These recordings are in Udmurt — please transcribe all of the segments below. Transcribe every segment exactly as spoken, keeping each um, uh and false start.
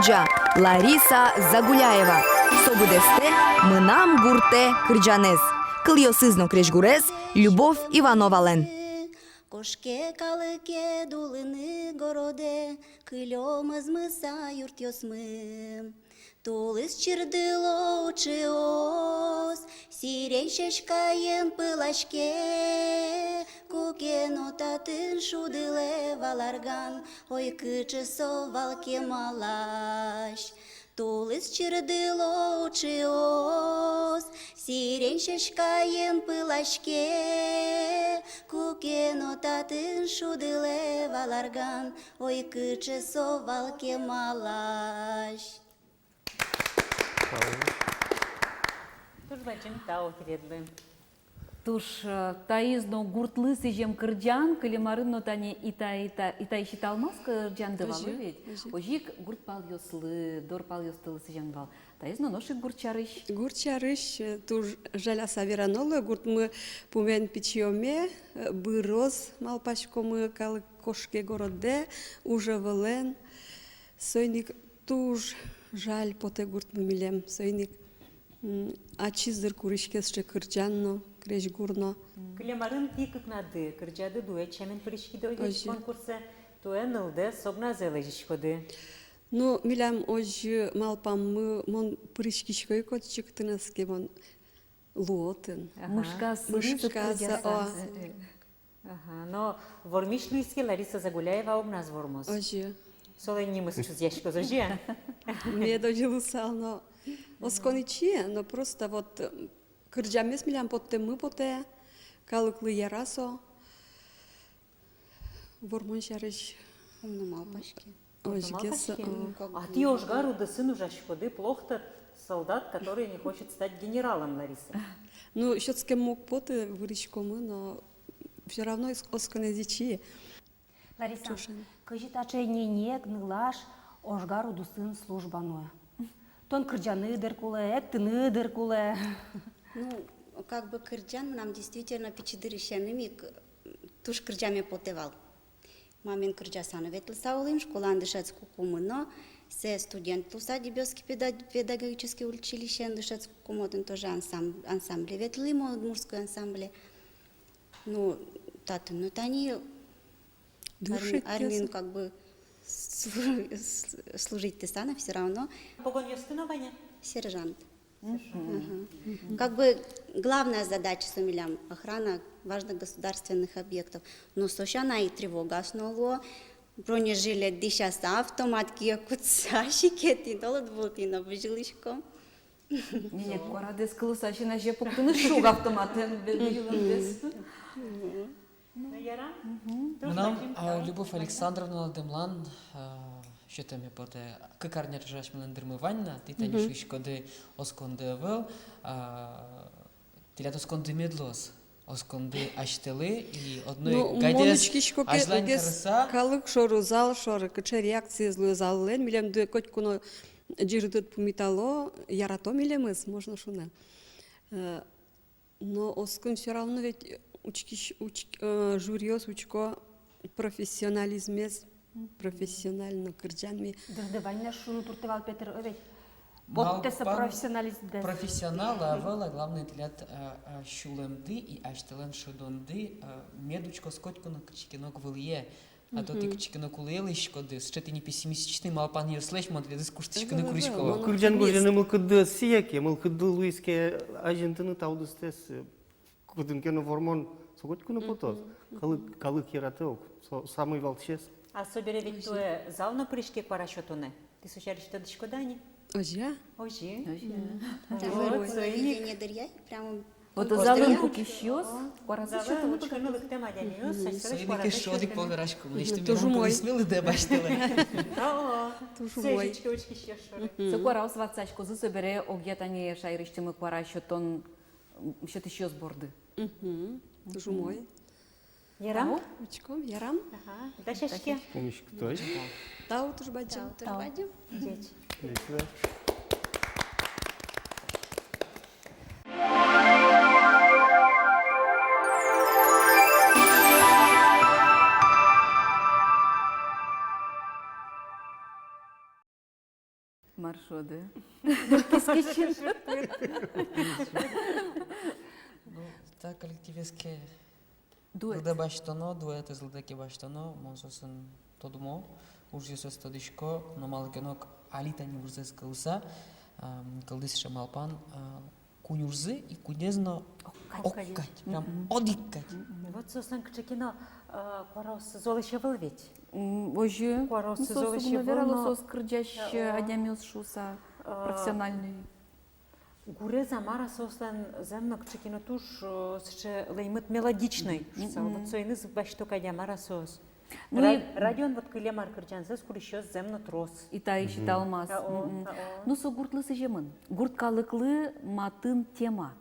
Лариса Загуляева. Со быдэстэ «Мынам гуртэ» кырӟанэз. Кылъёсыз но крезьгурез Любовь Ивановалэн. Кошке калыкед улыны городэ, кылё мӧзмыса юртъёсмы. Тулыс чирдыло уӵыос, сирень сяськаен пылаське, куке но татын шудылэ вал арган, ой, кыӵе со вал кемалась. Тулыс чирдыло уӵыос, сирень сяськаен пылаське, куке но татын шудылэ вал арган, ой, кыӵе со вал кемалась. Туж бадӟым тау тӥледлы. Туж, э, таиз но гуртлы сӥзем кырӟан, кылем арын но тани Ита, Ита, Итаысь Италмас кырӟанды вал, озьы, ведь? Озьы. Озьы ик гурт палъёслы, дор палъёстылы сӥзем вал. Таиз но нош ик гурт сярысь. Гурт сярысь, э, туж жаляса верано луэ, гуртмы пумен пичиоме, э, быроз, малпаськомы, калык кошке городэ, ужо вылын. Соин ик туж жаль потэ гуртмы милем, соин ик, м, ачиз дыр куриське сыӵе кырӟан но, крезьгур но. Кылем арын тӥ кыкнады кырӟады, дуэт сямен пыриськиды, озьы ведь, конкурсэ, туэ нылдэс огназэ лэзиськоды. Ну, милям озьы малпаммы, мон пыриськисько ик отчы, кытыныз ке мон луо отын. Ага. Мышкаса, мышкаса, кырӟаса. О. Э, э. Ага, но вормись луиз ке, Лариса Загуляева огназ вормоз. Озьы. Солэн нимыз шузъяськоз, озьы-а? Мед озьы луысал но. Оскон ичи, но просто вот, м, кырӟаммес милям поттэммы потэ, калыклы яра со. Вормон сярысь. Ум но малпаське. Озьы ке со, малпаське. М, как бы. А тӥ ожгар удысын ужаськоды, плох тот солдат, который не хочет стать генералом, Лариса. Ну, сётскеммы уг поты, выриськомы, но всё равно ос-, осконэз ичи. Лариса, ӵошен. Кызьы таӵе ненег нылаш ожгар удысын служба нуэ? Тон кырӟаны дыр кулэ, эктыны дыр кулэ. Ну, как бы кырӟан мынам действительно пичи дырысеным ик туж кырӟаме потэ вал. Ма, мен кырӟаса но ветлыса улӥм, школаын дышетскыкумы но, сое студент луыса Дебёсский педа-, педагогический училищеын дышетскыкумы, отын тоже ансам-, ансамбле ветлӥм, удмуртской ансамбле. Ну, татын но тани арми-, армиын как бы слу-, с-, служить тыса но всё равно. Погонъёсты но вань-а? Сержант. Мгм. Мгм. Как бы главная задача со милям — охрана важных государственных объектов. Но со сяна и тревогаос но луо. Бронежилет дӥсяса, автомат кие кутыса, секыт ини, толод вылтӥ но бызьылӥськом. Ненег куарадэс кылыса, син азе пуктыны шуг автоматэн, бе-, бызьылондэс. Мгм. Ну, ярам? Мгм. Туж бадӟым тау. Мынам, а, Любовь Александровналы дэмлан, а, сётэме потэ. Кык арня ӵоже асьмелэн дырмы вань на, тӥ тани шуиськоды, осконды ӧвӧл, а, тӥляд осконды мед луоз. Осконды асьтэлы, и одно ик гайдэс азьлань карыса. Ну, мон учкисько ке, калык шоры, зал шоры, кыӵе реакциез луэ заллэн, милемды котьку но ӟырдыт пумитало, ярато милемыз, можно шуыны. Э, Но оскон всё равно ведь учкись-, уч-, э, жюриос учко профессионализмез, профессионально кырӟан ми. Дыр-, дыр, вань на шуыны туртэ вал, Петр, о, ведь. Малпан, поттэ со профессионализмдэс. Профессионал, а вал, а главное, тӥляд, а, а, сюлэмды и асьтэлэн шӧдонды, а, мед учкоз котьку но кытчы ке но ог вылэ. А то тӥ кытчы ке но кулэ лэзиськоды, сыӵе тӥни пессимистичный малпанъёслэсь мон тӥледыз куштӥськыны курисько. Кырӟан гожтыны мылкыдды ӧз сӥе ке, мылкыдды луиз ке азинтыны та удыстэс, э, кытын ке но вормон, со котьку но потоз. Калык, калык яратэ ук, со самой валтӥсез. А собере ведь туэ зал но пыриське куара сётонэ. Тӥ со сярысь тодӥськоды-а ни? Озьы-а? Озьы. Озьы. Мгм. Там вот, вот, телевидение дыръя, прямо. Вот залын пукисьёс, куаразы сётыны учкыны лыктэм адямиос, мгм, асьсэлэсь куаразы сётыны. Соин ик шуод ик, пол вераськом, мгм, лэсьтыны туж умой. Туристмелы дэ басьтылэ. О, туж умой. Сыӵе учкисьёс шоры. Мгм. Со куараос ватсаськозы собере огъя тани шаерысьтымы куара сётон, м, сётӥсьёс борды. Мгм. Туж умой. Ярам? Тау, учком, ярам. Ага, дасяське. Пумиськытозь. Тау, туж бадӟым. Тау, туж бадӟым. Ӟеч. Ӟеч, да. Шуод-а? Кескечен. Ну, та коллективез ке лыдэ басьтоно, дуэтэз лыдэ ке басьтоно, мон соосын тодмо, ужъёссэс тодӥсько, но малы ке но али тани ужзэс кылыса, ам, кылдӥз сыӵе малпан, а, куинь ужзы, и куинез но огкадь. Огкадь, прям одӥг кадь. Мгм. Вот соослэн кыӵе ке но, а, куараоссы золэсь ӧвӧл ведь. М, озьы. Куараоссы золэсь ӧвӧл, но соос уг но верало, соос кырӟась, а, адямиос шуыса, а, профессиональной. Гурез-а, мар-а, соослэн зэм но кыӵе ке но туж, э, сыӵе лэймыт, мелодичной шуыса. Мгм. Вот соин ик басьто кадь-а, мар-а, соос. Ну, ра-, и радион вот кылем ар кырӟанзэс курисьёс зэм но трос. И таиз ик италмас. Мгм. А, о, мгм. А, о. Ну, со гуртлы сӥземын. Гурт калыклы матын тема.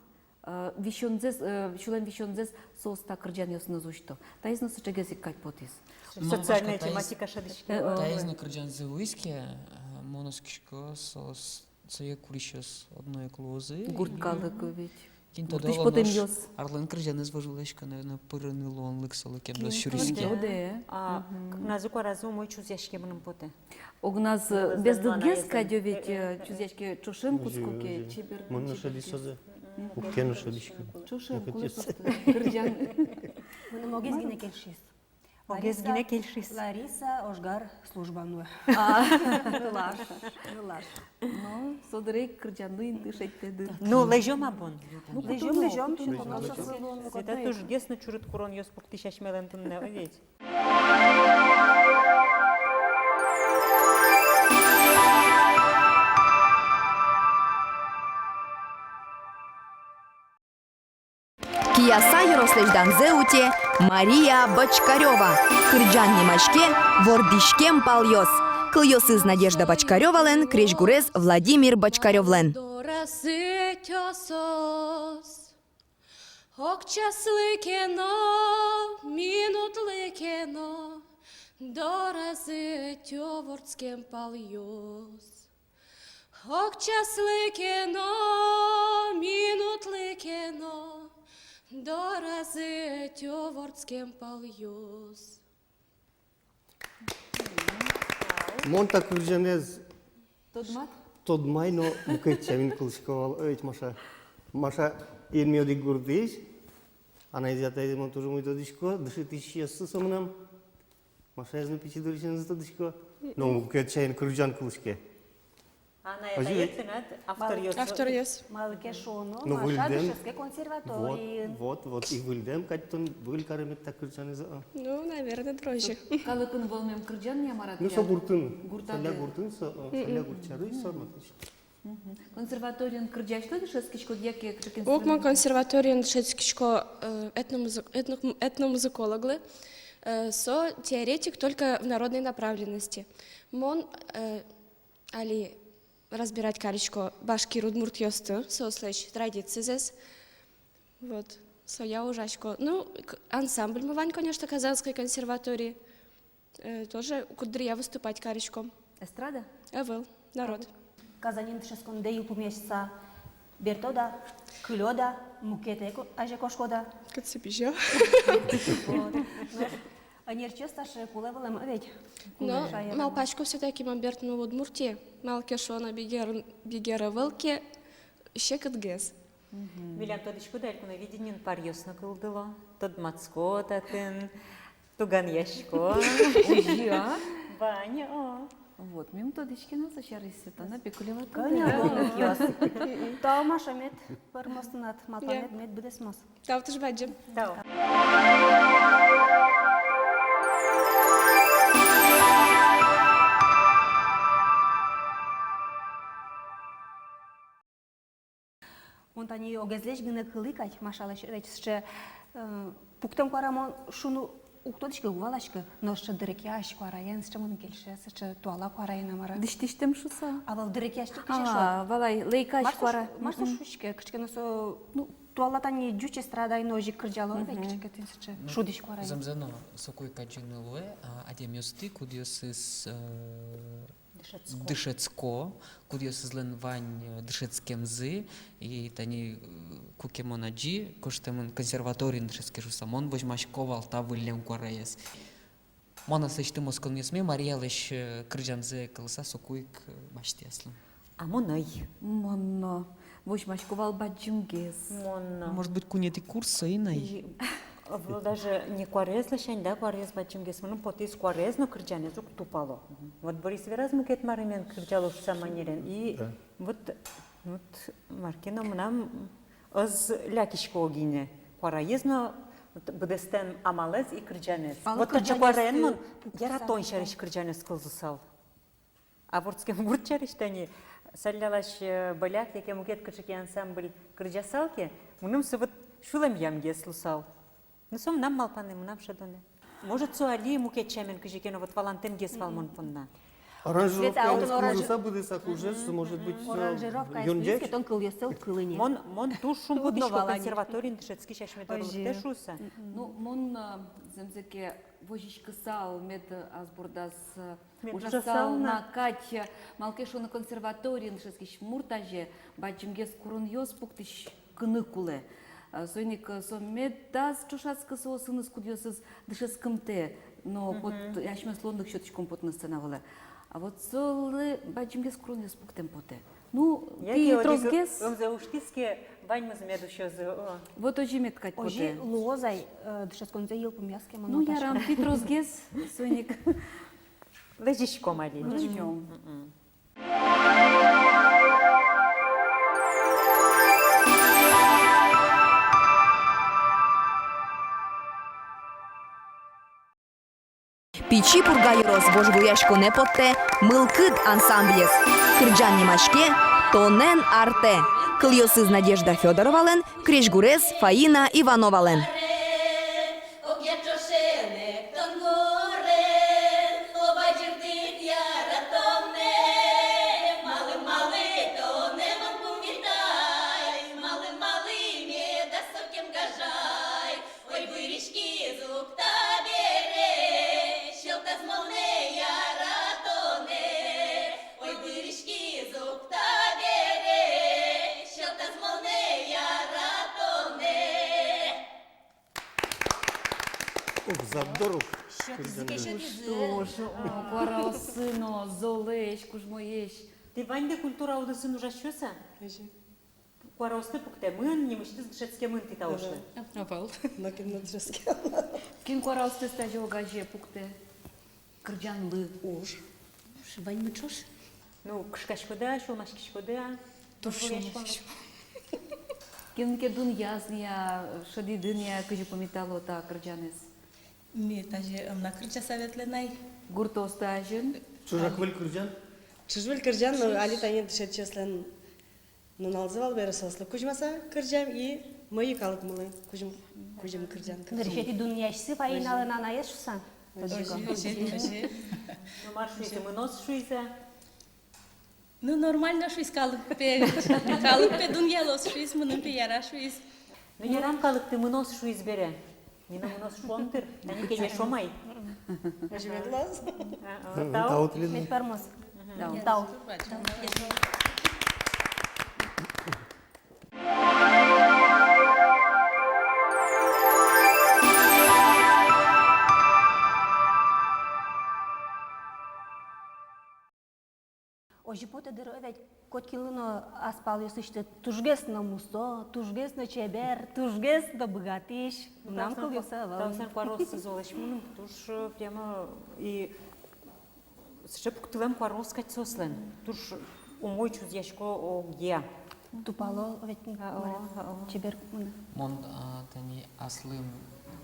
Э, висёнзэс, э, сюлэм висёнзэс соос та кырӟанъёсыныз усьто. Таиз но сыӵегес ик кадь потӥз. Ну, социальная тематика шӧдӥське. Э, э. Таиз но кырӟанзы вуиз ке, э, мон оскисько, соос сое курисьёс одно ик луозы. Гурт калык ведь. Кин тодэ, гуртысь потэмъёс. Арлэн кырӟанэз вожвылъясько, наверно, пырыны луонлык солы кемъёс сюриз ке. Кин тодэ, о. А, мгм. Кыкназы куаразы умой чузъяськемын потэ. Огназ бездыгес кадь ведь, э, э, э, чузъяське, ӵошен кутско ке, озьы, озьы. Чебер. Мон но шӧдӥсько сое. Мгм. Уг ке но шӧдӥсько. Ӵошен кулэ просто кырӟан. Мыным огез гинэ кельшиз. Огез гинэ кельшиз. Лариса ожгар служба нуэ. А. Нылаш, нылаш. Ну, со дыре ик кырӟанлы инты шедьтэды. Ну, лэзём-а бон? Ну, лэзём, лэзём, лэзём. Это тужгес но чурыт куронъёс пуктӥсь асьмелэн туннэ, ой, ведь. Кияса ёрослэсь данзэ уте Мария Бочкарёва. Кырӟан нимаське «Вордӥськем палъёс». Кылъёсыз Надежда Бочкарёвалэн, крезьгурез Владимир Бочкарёвлэн. Дораз ӧтё соос, ог часлы ке но, минутлы ке но, дораз ӧтё вордскем палъёс. Ог часлы ке но, минутлы ке но, дораз ӧтё вордскем палъёс. Мон та кырӟанэз тодмат? Тодмай, но мукет сямен кылӥсько вал, ой, Маша. Маша, эн ми одӥг гуртысь, анаез-атаез мон туж умой тодӥсько, дышетӥсьёссы со мынам. Машаез но пичи дырысеныз тодӥсько. Но мукет сямен кырӟан кылӥське. Анай-атаед тынад авторъёс. Авторъёс. Малы ке шуоно, ну, Маша дышетске консерваториын. Вот, вот, вот, и выльдэм кадь тон выль каремед та кырӟанэз, а. Ну, наверное, дрожжи. Калыкын вӧлмем кырӟан-а, мар-а? Ну, со гуртын. Гуртады. Соля гуртын, со, э, соля гурт сярысь, со матысь. Мгм. Консерваториын кырӟасьлы дышетскиськод яке кыӵе ке... Ук, мон консерваториын дышетскисько, э, этномузы-, этно-, этномузыкологлы, э, со теоретик только в народной направленности. Мон, э, али разбирать карисько башкир удмуртъёсты, соослэсь традицизэс. Вот, соя ужасько. Ну, к-, ансамбльмы вань, конечно, Казанской консерватории. Э, тоже куддыръя выступать кариськом. Эстрада? Ӧвӧл, народ. Казаньын дышетскондэ йылпумъяса бертод-а, кылёд-а, мукет ик азе кошкод-а? Кытсы пызё. Вот. Нош ӧнерчиос таӵе кулэ вылэм ведь. Но малпасько всё-таки мон бертыны Удмуртие, малы ке шуоно, бигер, бигер ӧвӧл ке, секытгес. Мгм. Милям, тодӥськод-а, Элькуновидениын паръёс но кылдыло. Тодматско татын, туганъясько. Озьы-а? Вань, о. Вот, ми ум тодӥське на со сярысь, Светлана Пикулева. Кӧня луонлыкъёс. Тау, Маша, мед пӧрмоз тынад малпанэд, мед быдэсмоз. Тау туж бадӟым. Тау. Мон тани огезлэсь гинэ кылӥ кадь, Машалэсь, ведь сыӵе, э, пуктэм куара мон шуыны уг тодӥськы, уг валаськы, но сыӵе дырекъясь куараен, сыӵе мыным кельше, сыӵе туала куараен, а мар-а. Дӥсьтӥсьтэм шуыса. А вал дырекъясь тӥ кызьы шуод? А, валай, лэйкась куара. Мар со шу-, мар со шуиське, кыӵе ке но со, ну, туала тани ӟуч эстрадаын но озьы ик кырӟало, ведь кыӵе ке тӥни сыӵе шудӥсь куараен. Зэмзэ но, соку ик адӟыны луэ, а, адямиосты, кудъёсыз, э, дышетско. Дышетско, кудъёсызлэн вань, э, дышетскемзы, и тани, э, куке мон адӟи, гожтэмын консерваториын дышетске шуыса, мон возьмасько вал та выллем куараез. Мон аслэсьтым осконъёсме Мариялэсь, э, кырӟанзэ кылыса соку ик, э, басьтӥ аслым. А мон ӧй. Мон но. Возьмасько вал бадӟымгес. Мон но. Может быть, куинетӥ курс ӧй на ай. И, э, даже не куараез ласянь, да, куараез бадӟымгес. Мыным потӥз, куараез но кырӟанэз уг тупало. Вот Борис вераз мукет маримен кырӟало шуса манерен. И вот, вот мар ке но мынам ӧз лякиськы огинэ. Куараез но, вот быдэстэм амалэз и кырӟанэз. Вот таӵе куараен мон яратон сярысь кырӟанэз кылзысал. А вордскем гурт сярысь тани Саллялась, э, Боляк яке мукет кыӵе ке ансамбль кырӟасал ке, мыным со вот сюлэмъямгес луысал. Ну, со мынам малпанэ, мынам шӧдонэ. Может, со али мукет сямен кызьы ке но вот валантэмгес вал мон понна. Аранжировка, Света, а вот кужыса, быдэсак ужез, может быть, э, аранжировка юнӟеч? Тон кылъёссэ уд кылы ни. Мон, мон туж шумпотӥсько консерваториын дышетскись асьме доры лыктэ шуыса. Ну, мон, э, зэмзэ ке, возиськысал, мед ас бордаз, э, Мед ужасал на кадь, малы ке шуоно, консерваториын дышетскись мурт азе бадӟымгес куронъёс пуктӥськыны кулэ. А, соин ик, э, со медаз ӵошатскы соосыныз, кудъёсыз дышетскымтэ, но вот асьмеос луонлык сётӥськом потыны сцена вылэ. А вот солы бадӟымгес куронъёс пуктэм потэ. Ну, яке тӥ одӥг тросгес. Ымзэ усьтӥз ке, ваньмыз мед усёзы, о. Вот озьы мед кадь потэ. Озьы луоз ай, э, дышетсконзэ йылпумъяз ке, мон. Ну, малпасько. Ярам, тӥ тросгес, соин ик. Лэзиськом али. Лэзиськом. Мгм. Пичи Пурга ёрос вожвылъяськонэ поттэ «Мылкыд» ансамблез. Кырӟан нимаське «Тонэн артэ». Кылъёсыз Надежда Фёдоровалэн, крезьгурез Фаина Ивановалэн. Ух, задор ук. Сётӥзы ке, сётӥзы. Куараоссы но золэсь, кужмоесь. Тӥ ваньды культура удысын ужасьёс-а? Куараосты пуктэмын, нимысьтыз дышетскемын тӥ та улӥсь. Ӧвӧл. Нокин но дышетскем. Кин куараосты тазьы огазе пуктэ кырӟанлы? Уж. Уж, ваньмы ӵош. Ну, кышкаськоды-а, сюлмаськиськоды-а? Туж сюлмаськисько. Кин ке дунъяз ни, а, шӧдӥды ни, а, кызьы пумитало та кырӟанэз? Ми тазьы ӧм на кырӟаса ветлэ на ай. Гуртоосты азьын? Чужак выль кырӟан? Чуж выль кырӟан, но али тани дышетскисьёслэн нуналзы вал бере, соослы кузьмаса кырӟам и мӧйы калыкмылы кузьым, кузьым кырӟан. Нырысетӥ дунъясьсы Фаиналэн анаез шуса. Озьы, озьы, озьы. Ну, мар шуиз, мыноз шуиз-а? Ну, нормально шуиз калык пе, калык пе дунъялоз шуиз, мыным пе яра шуиз. Ну, ярам, калык пе мыноз шуиз бере. Ми но мыноз шуом дыр, тани кенешом ай. Озьы мед луоз. А, а, тау. Тау тӥледлы. Мед пӧрмоз. Мгм. Тау. Тау. Озьы потэ дыр, о, ведь котькинлы но ас палъёсысьтыд тужгес но мусо, тужгес но чебер, тужгес но быгатӥсь. Мынам кылъёсы ӧвӧл. Таосын куараоссы золэсь мыным туж, э, прямо и сыӵе пуктылэм куараос кадь соослэн. Туж умой чузъясько огъя. Тупало ведь. А, о, мар-а, о. Чебер мынэ. Мон, а, тани аслым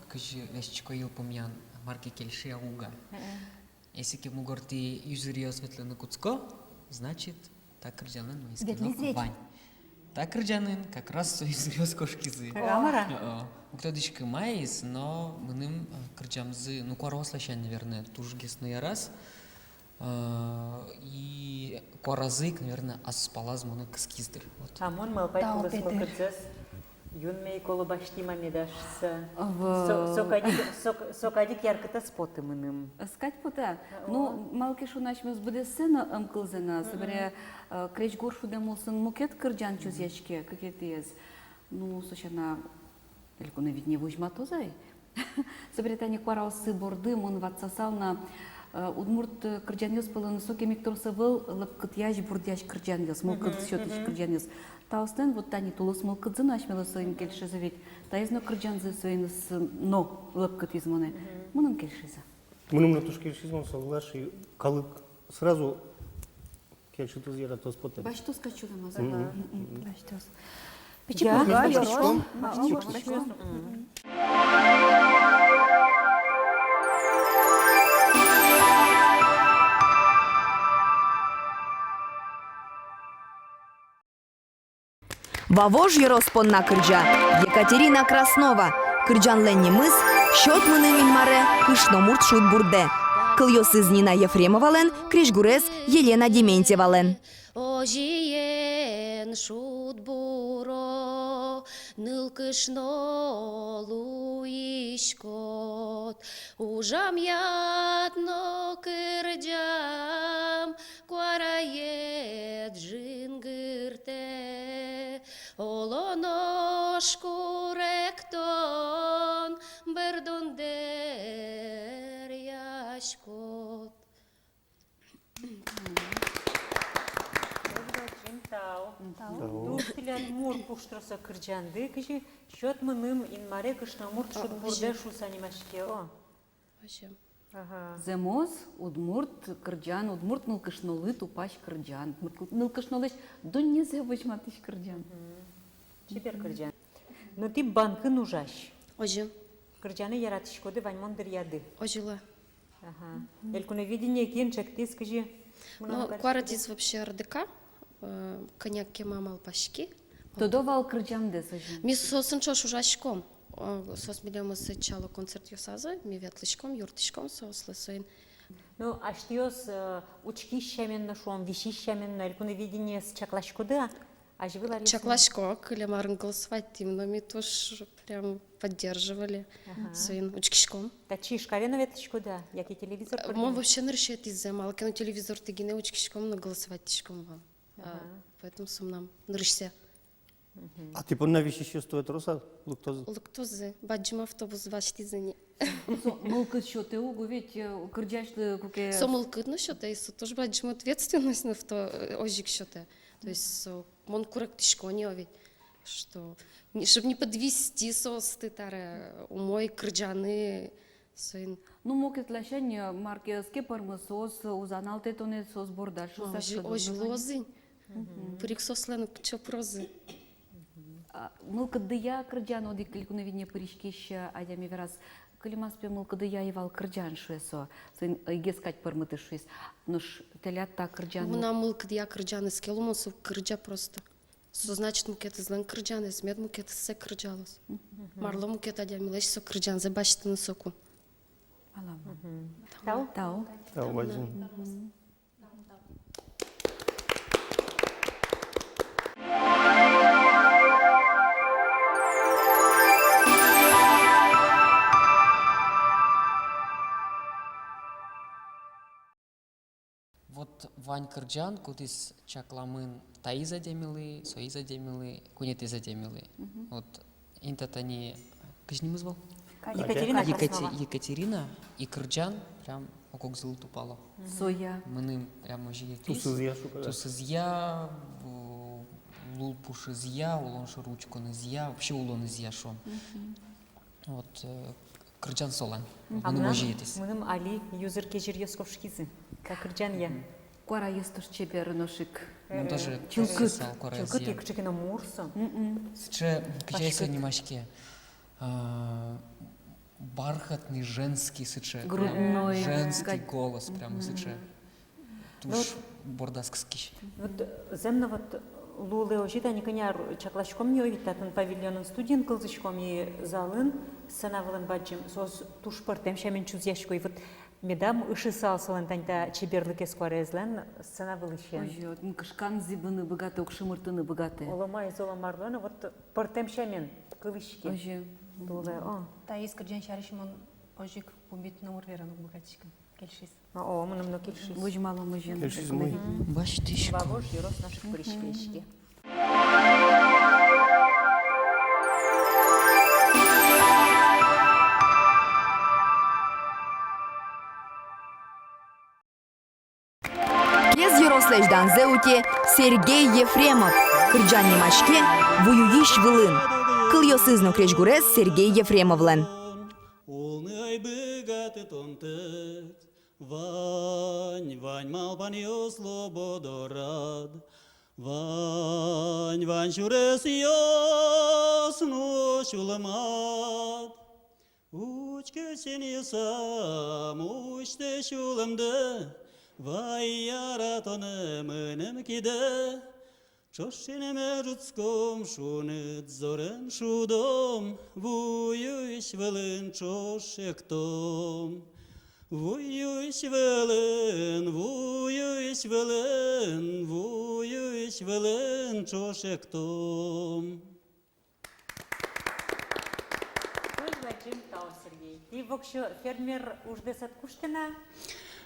кызьы лэсьтӥсько йылпумъян, мар ке кельше-а, уг-а. Э-э. Если ке мугортӥ юзыръёс ветлыны кутско, значит, та кырӟанын но ветлӥз ведь. Вань. Та кырӟанын как раз со юзыръёс кошкизы. О, мар-а? О, уг тодӥськы маиз, но мыным, э, кырӟамзы, ну, куараос ласянь, наверное, тужгес но яраз. Э, и куаразы ик, наверное, ас палаз монэ кыскиз дыр. Вот. А мон малпай, тау, кулэс, Петыр, мылкыдзэс юнме ик оло басьтӥм-а меда шуса. Ӧвӧл. Со, со кадь ик, со, со кадь ик яркыт ӧз поты мыным. Ӧз кадь поты-а? О. Ну, малы ке шуоно, асьмеос быдэссэ но ӧм кылзэ на, мгм, собере, э, крезьгур шудэм улсын мукет кырӟан чузъяське, кыкетӥез. Ну, со сяна, элькуновидение возьматоз ай. Собере тани куараоссы борды мон ватсасал на, Э, удмурт, э, кырӟанъёс пӧлын сокем ик трос ӧвӧл лӧпкытъясь, бурдъясь кырӟанъёс, мылкыд сётӥсь кырӟанъёс. Таослэн вот тани «Тулыс мылкыдзы» но асьмелы соин кельше ведь. Таиз но кырӟанзы соин но лӧпкытӥз монэ. Мыным кельшиз-а? Мыным но туж кельшиз, мон соглаш, и калык сразу кельшытоз, яратоз потэ. Басьтоз кадь сюлэмаз. Мгм. Мгм. Басьтоз. Пичи пурга, басьтӥськом. Мгм. Вавож ёрос понна кырӟа Екатерина Краснова. Кырӟанлэн нимыз «Сёт мыным, Инмаре, кышномурт шудбурдэ». Кылъёсыз Нина Ефремовалэн, крезьгурез Елена Дементьевалэн. Озьыен, шудбуро, нылкышно луиськод, ужамъяд но кырӟам куараед жингыртэ, оло нош куректон бӧрдон дэръяськод. Тау. Тау. Туж тӥляд мур пуштросо кырӟанды, кызьы «Сёт мыным, Инмаре, кышномурт шудбурдэ» шуыса нимаське, о. Озьы. Ага. Зэмос удмурт кырӟан, удмурт нылкышнолы тупась кырӟан, удмурт нылкышнолэсь дуннезэ возьматӥсь кырӟан. Мгм. Чебер кырӟан. Но тӥ банкын ужась. Озьы. Кырӟаны яратӥськоды ваньмон дыръяды. Озьы луэ. Ага. Элькуновидение кин ӵектӥз, кызьы? Ну, куаретӥз вообще РДК, э, кӧня ке ма малпаськи. Тодо вал кырӟамдэс озьы. Ми соосын ӵош ужаськом. О, соос милемыз ӧтчало концертъёсазы, ми ветлӥськом, юрттӥськом соослы соин. Ну, асьтэос, э, учкись сямен но, шуом, висись сямен но Элькуновидениез чакласькоды-а? Азьвыл али. Чакласько, кылем арын голосовать тӥм, но ми туж прям поддерживали. Ага. Соин учкиськом. Татчы Ижкаре но ветлӥськоды-а, яке телевизор пыр гинэ? Мон вообще нырысетӥзэ, малы ке но телевизортӥ гинэ учкиськом но голосовать тӥськом вал. А, ага. Поэтому со мынам нырысьсэ. Мгм. А тӥ понна висисьёс туэ трос-а лыктозы? Лыктозы. Бадӟым автобус басьтӥзы ни. Со мылкыд сётэ уго ведь, э, кырӟасьлы куке. Со мылкыд но сётэ, и со туж бадӟым ответственность но в то, э, озьы ик сётэ. То есть со, мон куректӥсько ни, о ведь, что, не, чтоб не подвести соосты таре, умой кырӟаны, соин. Ну, мукет ласянь, э, мар ке ӧз ке пӧрмы, соос уз аналтэ тонэ, соос бордаз шуса. Озьы, озьы луоз ини. Мгм. Пыр ик соослэн кыӵе пырозы. А, мылкыдъя кырӟан, одӥг Элькуновидение пыриськись, э, адями вераз, кылемаз, пе, мылкыдъя ӧй вал кырӟан, шуэ со. Соин ӧйгес кадь пӧрмытӥз, шуиз. Нош тӥляд та кырӟан. Мынам мылкыдъя кырӟан ӧз ке лу, мон со кырӟа просто. Со, значит, мукетызлэн кырӟанэз, мед мукетызсэ кырӟалоз. Мгм. Марло мукет адямилэсь со кырӟанзэ басьтыны соку. Валамон. Мгм. Тау. Тау. Тау, бадӟым. Мгм. Вот вань кырӟан, кудӥз чакламын таиз адямилы, соиз адямилы, куинетӥез адямилы. Мгм. Вот интыяз тани, кызьы нимыз вал? Екатерина Краснова. Екатерина, и кырӟан прям ог-огзылы тупало. Мгм. Соя. Мыным прям озьы ик. Тусызъя шуко. Тусызъя, у, лулпушызъя, улон шоры учконызъя, вообще улонызъя, шуом. Мгм. Вот, э, кырӟан солэн. Мгм. Мыным озьы ик. Мыным али юзыр кезьыръёс кошкизы та кырӟанъя. Мгм. Куараез туж чебер, нош ик. Мон тоже чылкыт. Куараез чылкыт, кыӵе ке но мур со. Мгм. Сыӵе, кызьы со нимаське, а, бархатный женский сыӵе. Грудной. Прям женский голос, прям сыӵе. Мгм. Туж бордаз кыскись. Вот, э, зэм но вот луылэ озьы, тани кӧня ар чакласьком ни, о ведь, татын павильонын студиын кылзӥськом, и залын, сцена вылын бадӟым, соос туж пӧртэм сямен чузъясько. И вот медам ышысал солэн тани та чеберлыкез куараезлэн сцена вылысен. Озьы, вот, м, кышкан зӥбыны быгатэ, уг шымыртыны быгатэ. Оло мар, зол-а, мар-а, но вот пӧртэм сямен кылӥське. Озьы. Луылэ, о. Таиз кырӟан сярысь мон озьы ик пумит номыр вераны уг быгатӥськы. Кельшиз. О, мыным но кельшиз. Возьмалом озьы. Кельшиз, мый. Мгм. Басьтӥсько. Вавож ёрос нош ик пыриське. Мгм. Азьланьзэ утэ Сергей Ефремов. Кырӟан нимаське «Вуюись вылын». Кылъёсыз но крезьгурез Сергей Ефремовлэн. Улыны ӧй быгаты тон тӧд, вань, вань малпанъёс лобо дорад, вань, вань сюресъёс но сюлмад. Учкы синъёсам, усьты сюлэмдэ, вай яратонэ мыным кидэ. Ӵош синме ӝутском, шуныт зорен шудом, вуюись вылын ӵош эктом. Вуюись вылын, вуюись вылын, вуюись вылын ӵош эктом. Туж бадӟым тау, Сергей. Тӥ воксё фермер уждэс ӧд кушты на?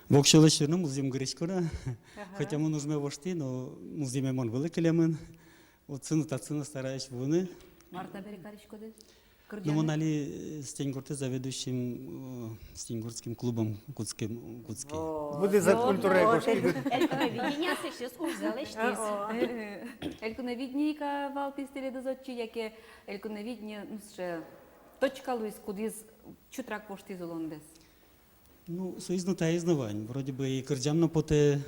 Воксёлэсь но музъем гырисько на. Ага. Хотя мон ужме воштӥ, но музъеме мон вылӥ кылемын. Отчы но, татчы но стараюсь вуыны. Мар табере кариськоды? Ну, мон али, э, Стеньгуртэ заведующим, э, Стеньгуртским клубом кутскем, кутски. О, быдэсак культурае кошкиды. Элькуновидениысь ужзэ лэсьтӥз. О, о. Э, э. Элькуновидение ик вал тӥ тӥледыз отчы, яке Элькуновидение, ну, сыӵе точка луиз, кудӥз чутрак воштӥз улондэс? Ну, соиз но, таиз но вань. Вроде бы и кырӟам но потэ,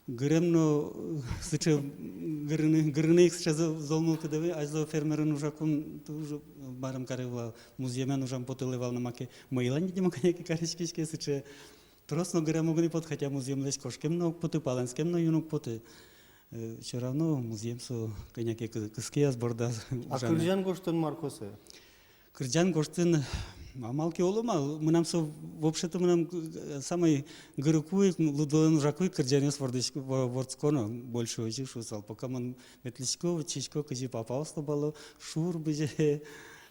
гырем но, э, сыӵе гырыны, гырыны ик сыӵе зо-, зол мылкыд ӧвӧл, азьло фермерын ужакум туж, э, марым каре вал, музъемен ужам потылэ вал но маке, мӧйлань, видимо, кӧня ке кариськиське сыӵе. Трос но гырем уг ни поты, хотя музъемлэсь кошкем но уг поты, палэнскем но юн уг поты. Э, всё равно музъем со кӧня ке кы-, кыскеяз, бордаз. А ужаны. Кырӟан гожтон мар косэ? Кырӟан гожтон, а малы ке, оло мар, мынам со, вообще-то, мынам, э, самой гырыку ик, лудвылын ужаку ик кырӟанъёс вордӥсько, во-, вордсконо, больше озьы шуысал. Пока мон ветлӥсько, учкисько, кызьы папаос лобало, шур бызе, э,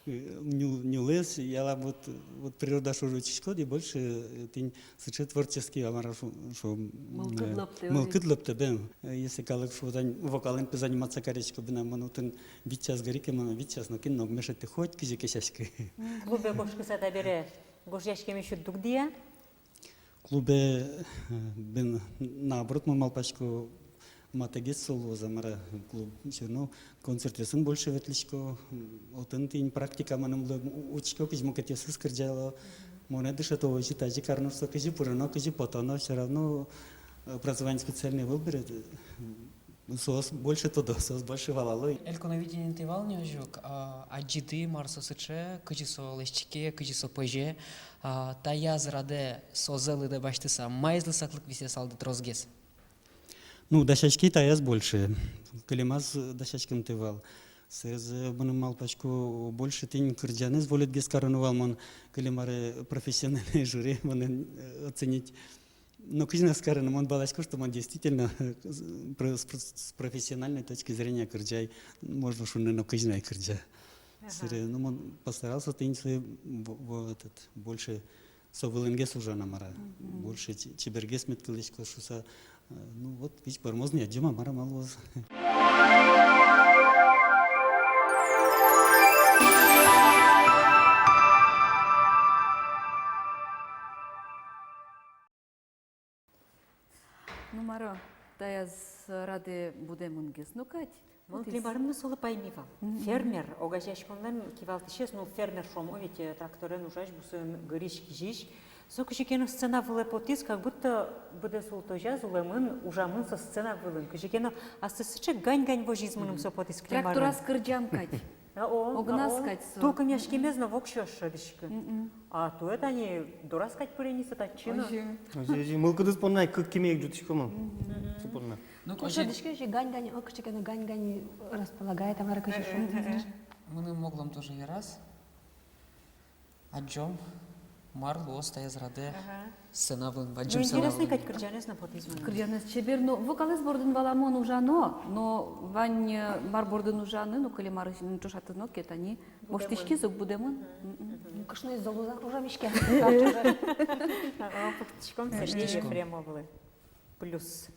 ню-, нюлэс, яла вот, вот природа шоры учкиськод, и больше, э, тӥни сыӵе творческий, а мар-а шуом, шуом, мылкыд, э, лыктэ, мылкыд лыктэ, бен. Э, если калык шуо, тани вокалэн пе заниматься кариськод, бен, а мон отын вить час гыри ке, мон вить час нокин но уг мешать, хоть кызьы ке сяськы. М, клубе кошкыса табере гожъяськеме сюд дугдэ-а? Клубе, э, бен, наоборот, мон малпасько, матэгес со луоз, а мар-а, клуб, всё равно концертъёсын больше ветлӥсько, м, отын тӥни практика мыным луэ, м, учко, кызьы мукетъёсыз кырӟало. Монэ дышето озьы-тазьы карыны, со кызьы пыроно, кызьы потоно, всё равно, э, образование специальное вылбере, э, соос больше тодо, соос больше валало. Элькуновидениын тӥ вал ни озьы ук, а, адӟиды, мар со сыӵе, кызьы со лэсьтӥське, кызьы со пӧзе, а, таяз радэ созэ лыдэ басьтыса, маизлы саклык висъясалды тросгес? Ну, дасяськи таяз больше. Кылемаз дасяськымтэ вал. Сэрезэ мыным, малпасько, больше тӥни кырӟанэз волетгес кароно вал мон, кылем аре профессиональной жюри монэ, э, оценить. Но кызьы но кароно, мон валасько, что мон действительно, э, про-, с, с профессиональной точки зрения кырӟай, можно шуыны, но кызьы но ай кырӟа. Ага. Сэре, ну, мон постарался тӥни сое в-, в-, этот, больше со вылынгес ужано, мар-а. Мгм. Больше че-, чебергес мед кылӥськоз шуыса, э, ну вот, визь пӧрмоз ни, адӟом-а, мар-а, малы ӧз. Ну, мар-а, таяз радэ будэмынгес но кадь. Мон кылем арын но солы пайми вал. Мгм. Фермер, огазеяськонлэн кивалтӥсез, ну, фермер шуом, ведь, э, тракторен ужась, бусыын гырись, кизись. Со кызьы ке но сцена вылэ потӥз, как будто быдэс улытозяз улэмын, ужамын со сцена вылын. Кызьы ке но аслыз сыӵе гань-гань возиз мыным со потӥз кылем арын. Трактораз кырӟам кадь. А, о, огназ, а, о, кадь со. Тулкымъяськемез но воксё ӧз шӧдӥськы. Мгм. А туэ тани дораз кадь пыре ни со татчы но. Озьы. Озьы, озьы. Мылкыдыз понна ик кык кеме ик ӝутӥськом. Мгм. Со понна. Ну, озьы. Шӧдӥське озьы, гань-гань, о, кызьы ке но гань-гань располагает, а мар-а, кызьы шуо. Э, э, э. Мыным оглом тоже вераз. Адӟом, мар луоз таяз радэ. Ага. Сцена вылын, бадӟым сцена вылын. Ну, интересный кадь, кырӟанэз но потӥз мыным. Кырӟанэз чебер, но вокалэз бордын валамон ужано, но вань, э, мар бордын ужаны, но кылем арысен ӵошатыны ке, тани воштӥськиз ук, будэмын. Мгм. Мгм. Кышноез зол ужа-, ужамиське. О, пуктӥськом Сергей Ефремовлы. Плюс.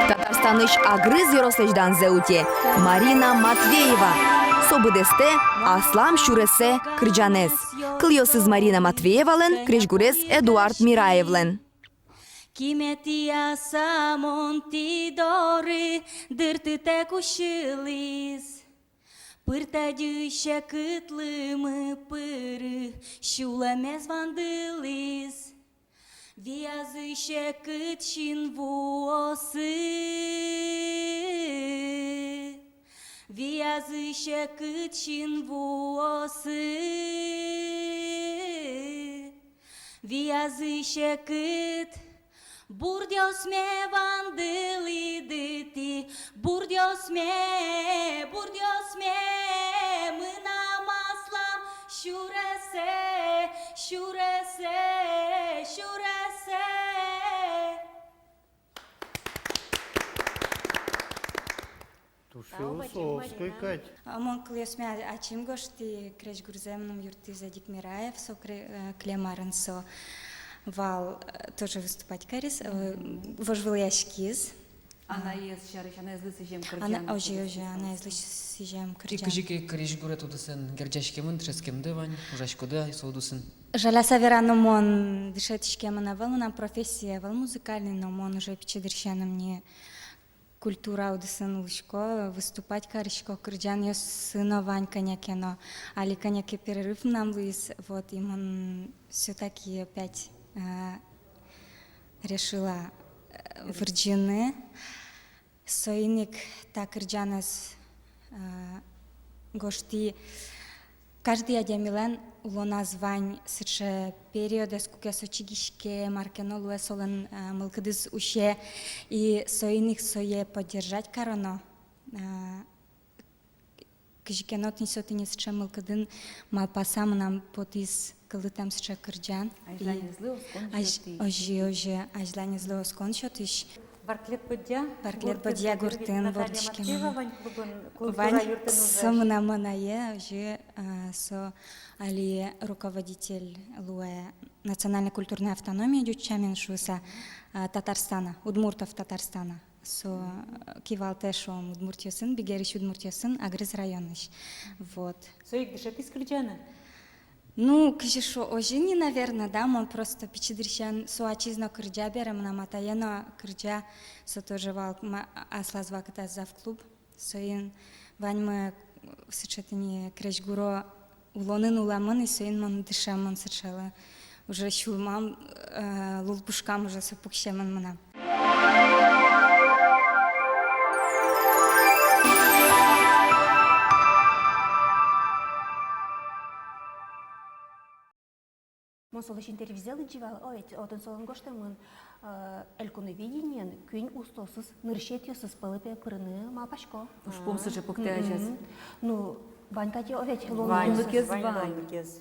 Татарстанысь Агрыз ёрослэсь данзэ уте Марина Матвеева. Со быдэстэ «Аслам сюресэ» кырӟанэз. Кылъёсыз Марина Матвеевалэн, крезьгурез Эдуард Мираевлэн. Киме тӥяса мон тӥ доры дыртытэк усьылӥз. Пыртадӟи секыт лымы пыры сюлэмез вандылӥз. Виязы секыт синвуосы, виязы секыт синвуосы, виязы секыт. Бурдъёсме вандылӥды тӥ, бурдъёсме, бурдъёсме, мынам аслам сюресэ, сюресэ, сюресэ. Туж философской кадь. А, мон кылъёсме а-, ачим гожтӥ, крезьгурзэ мыным юрттӥз Эдик Мираев, со кре-, э, кылем арын со вал, э, тоже выступать кариз, э, вожвылъяськиз. Анаез сярысь, анаезлы сӥзем кырӟан. Ана-, озьы, озьы, анаезлы сӥзем кырӟан. Тӥ кызьы ке крезьгурет удысын герӟаськемын, дышетскемды вань, ужаськоды-а со удысын? Жаляса верано, мон дышетскемын ӧвӧл, мынам профессия ӧвӧл музыкальный, но мон уже пичи дырысеным ни культура удысын улӥсько, выступать карисько, кырӟанъёсы но вань кӧня ке но. Али кӧня ке перерыв мынам луиз, вот, и мон всё-таки опять, э, решила, э, вырӟыны. Соин ик та кырӟанэз, э, гожтӥ. Каждый адямилэн улоназ вань сыӵе периодэз, куке со чигиське, мар ке но луэ, солэн, э, мылкыдыз усе, и соин ик сое поддержать кароно. Э, кызьы ке но тӥни со, тӥни сыӵе мылкыдын малпаса мынам потӥз кылдытэм сыӵе кырӟан. И азьланезлы оскон сётӥсь. Озьы, озьы, азьланезлы оскон сётӥсь. Варклед-Бӧдья. Варклед-Бӧдья гуртын вордӥськемын. Вань, со мынам анае, озьы, а, со али руководитель луэ национально-культурной автономии, ӟуч сямен шуыса, а, Татарстана, удмуртов Татарстана. Со, э, кивалтэ, шуом, удмуртъёсын, бигерысь удмуртъёсын, Агрыз районысь. Вот. Со ик дышетӥз кырӟаны? Ну, кызьы шуо, озьы ни, наверно, да, мон просто пичи дырысен, со ачиз но кырӟа бере, мынам атае но кырӟа, со тоже вал ма-, аслаз вакытаз завклуб. Соин ваньмы сыӵе тӥни крезьгуро улонын уламын, и соин мон дышемын сыӵелы. Уже сюлмам, э, лулпушкам уже со пуксемын мынам. Мон солэсь интервьюзэ лыдӟи вал, о, ведь отын солэн гожтэмын, э, Элькуновидениен куинь устоосыз, нырысетӥосыз пӧлы, пе, пырыны малпасько. Ужпум сыӵе пуктэ азяз. Мгм. Ну, вань кадь, о, ведь, луонлыкез. Вань, вань луонлыкез.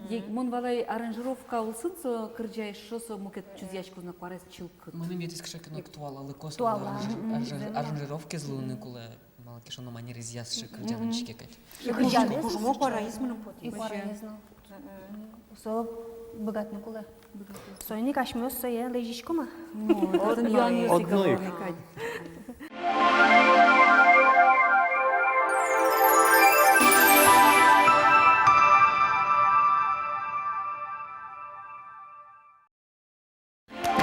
Мгм. Мон валай, аранжировка улсын со кырӟа, эшшо со мукет чузъяськоз на, куараез чылкыт. Мыным йӧтӥське, кыӵе ке но туала лыко со. Туала. Аранж-, аранж-, аранжировкаез луыны кулэ. Малы ке шуоно, манерезъя сыӵе кырӟан ик кадь. Кырӟанэз кужмо куараез мыным потӥз. И куараез но. Мгм. Со быгатыны кулэ. Быгатыны. Соин ик асьмеос сое лэзиськом-а? О, татын юанъёс ик. Одно ик.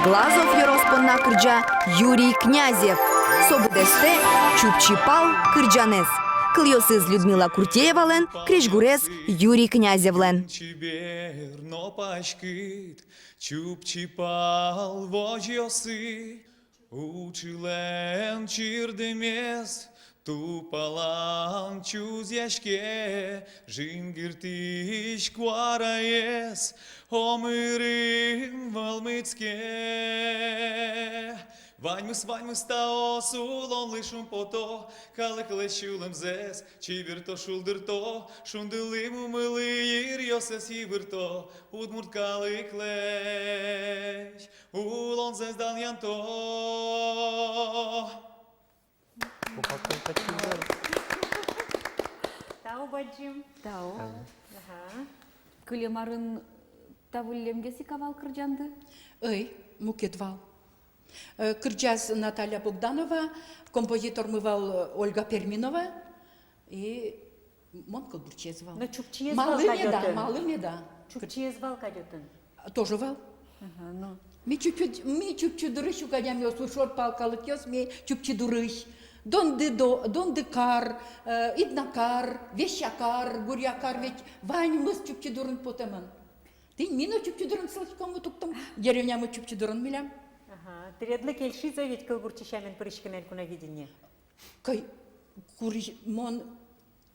Глазов ёрос понна кырӟа Юрий Князев. Со быдэстэ «Чупчи пал» кырӟанэз. Кылъёсыз Людмила Куртеевалэн, крезьгурез Юрий Князевлэн. Чебер но паськыт чупчи пал возьёсы, уӵылэн чирдымез тупалан чузъяське, жингыртӥсь куараез омырын вӧлмытске. Ваньмыз, ваньмыз таос улонлы шумпото, калыклэсь сюлэмзэс чиберто, шулдырто, шундылы, мумылы йыръёссэс йыбырто, удмурт калыклэсь улонзэс данъянто. Тау бадӟым. Тау. Ага. Кылем арын та выллемгес ик-а вал кырӟанды? Ӧй, мукет вал. Э, кырӟаз Наталья Богданова, композитормы вал, э, Ольга Перминова, и мон кылбурчиез вал. Но чупчиез вал. Малы меда, кадь отын? Малы меда? Чупчиез вал кадь отын? Тоже вал. Ага, ну. Ми чупчи, ми чупчи дурысь ук адямиос, шор пал калыкъёс, ми чупчи дурысь. Донды до, Донды кар, э, Идна кар, Веща кар, Гурья кар, ведь ваньмыз чупчи дурын потэмын. Тӥни ми но чупчи дурын сылӥськом, туктом, деревнямы чупчи дурын милям. Ага. Тӥледлы кельшиз-а ведь кылбурчи сямен пыриськыны «Элькуновидение»? Кай, курысь, мон,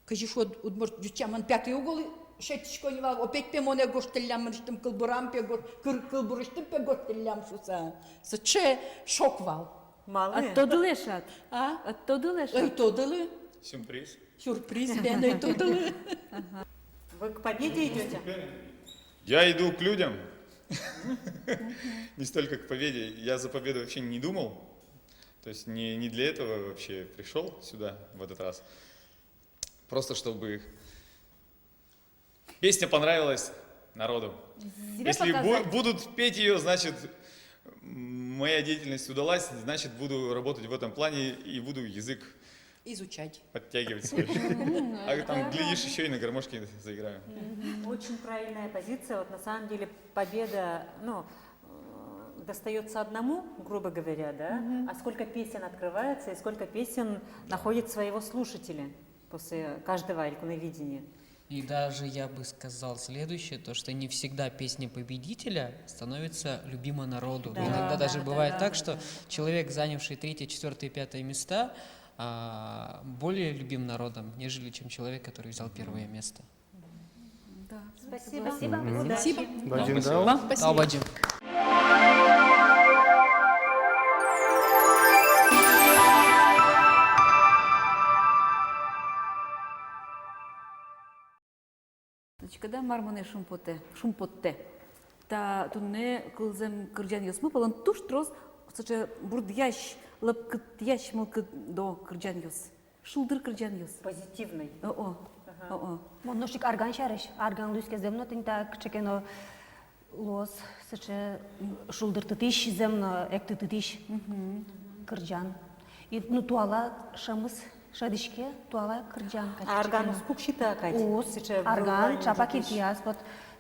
кызьы шуод, удмурт ӟуч сямен, пятый угол шедьтӥсько ни вал, опять пе монэ гожтӥллям, мынэсьтым кылбурам пе гож-, кыр-, кылбурысьтым пе гожтӥллям шуса. Сыӵе шок вал. Малы? Ӧд тодылэ шат? А? Ӧд тодылэ шат? Ӧй тодылы. Сюрприз. Сюрприз, бен, ӧй тодылы. Вы к победе идёте? Я иду к людям. Не столько к победе. Я за победу вообще не думал. То есть не, не для этого вообще пришёл сюда в этот раз. Просто чтобы песня понравилась народу. Мгм. Если бу-, будут петь её, значит, м, моя деятельность удалась, значит, буду работать в этом плане и буду язык изучать, подтягивать свой. Мгм. А там, глядишь, ещё и на гармошке заиграю. Мгм. Очень правильная позиция. Вот на самом деле победа, ну, э, достаётся одному, грубо говоря, да? Мгм. А сколько песен открывается и сколько песен находит своего слушателя после каждого «Элькуновидения»? И даже я бы сказал следующее, то, что не всегда песня победителя становится любима народу. Да. Иногда даже бывает так, что человек, занявший третье, четвёртое, пятое места, а, более любим народом, нежели чем человек, который взял первое место. Да. Спасибо. Спасибо. Мгм. Удачи. Спасибо. Бадӟым тау. Спасибо. Тау бадӟым. Значит, когда мар монэ шумпоттэ, шумпоттэ. Та туннэ кылзэм кырӟанъёсмы пӧлын туж трос сыӵе бурдъясь, лӧпкытъясь мылкыдо кырӟанъёс. Шулдыр кырӟанъёс. Позитивный. О-о. Ага. О-о. Мон нош ик арган сярысь, арган луиз ке зэм но тӥни та кыӵе ке но луоз сыӵе, м, шулдыртытӥсь зэм но, эктытытӥсь кырӟан. И, ну, туала шӧмыз шӧдӥське, туала кырӟан кадь. А арган уз пуксьы-а кадь? Уз, сыӵе арган чапак интыяз, вот